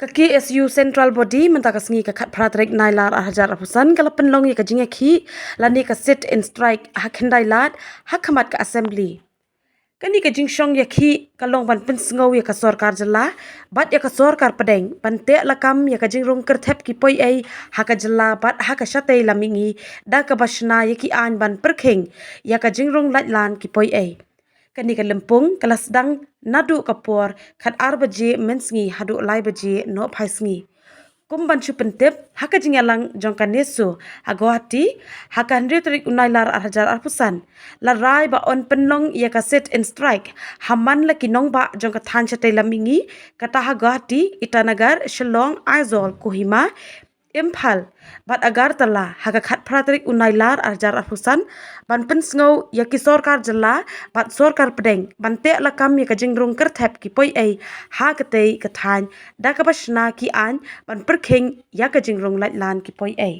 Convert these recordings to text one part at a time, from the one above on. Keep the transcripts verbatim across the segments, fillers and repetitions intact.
Ka K S U Central Body mynta ka sngi ka khatphra tarik Nailar arhajar arphew san ka la pynlong ïa ka jingïakhih lane ka sit in strike ha Khyndailad ha khmat ka Assembly. Kane ka jingshong ïakhih ka long ban pynsngew ïa ka sorkar jylla bad ïa ka sorkar pdeng ban teh lakam ïa ka jingrung kyrthep ki poiei ha ka jylla bad ha ka shatei la mihngi da kaba shna ïa ki aiñ ban pyrkhing ïa ka jingrung laitlan ki poiei. Kane ka lympung ka la sdang naduh ka por khatar baje mynsngi haduh lai baje nohphai sngi. Kum ban shu pyntip, ha ka jingïalang jong ka NESO ha Guwahati ha ka hynriew tarik u Nailar arhajar arphew san, la rai ba yn pynlong ïa ka sit in strike ha man la ki nongbah jong ka thaiñ shatei la mihngi, kata ha Guwahati, Itanagar, Shillong, Aizawl, Kohima, Imphal bad Agartala ha ka khatphra tarik u Nailar arhajar arphew san ban pynsngew ïa ki sorkar jylla bad sorkar pdeng ban teh lakam ïa ka jingrung kyrthep ki poiei ha katei ka thaiñ da kaba shna ki aiñ ban pyrkhing ïa ka jingrung laitlan ki poiei.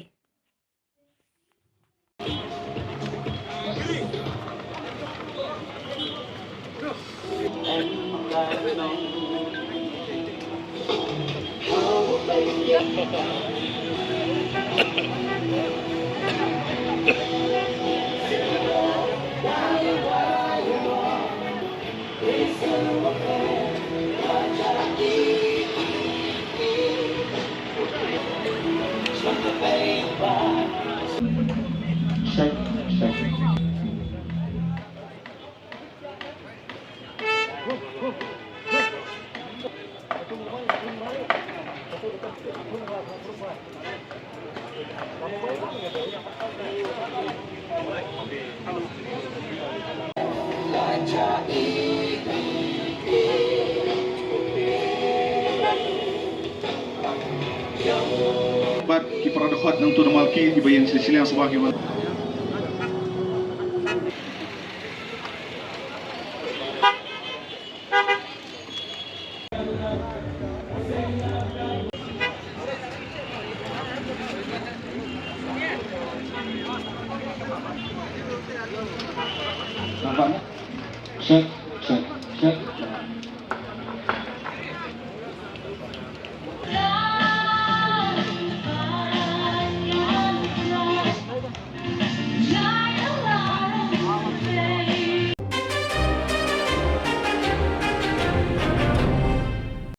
Bad ki para dkhot nangtu na Malki kiba ïeng shiliang shiliang shuwa ki wan. Nampak? Check.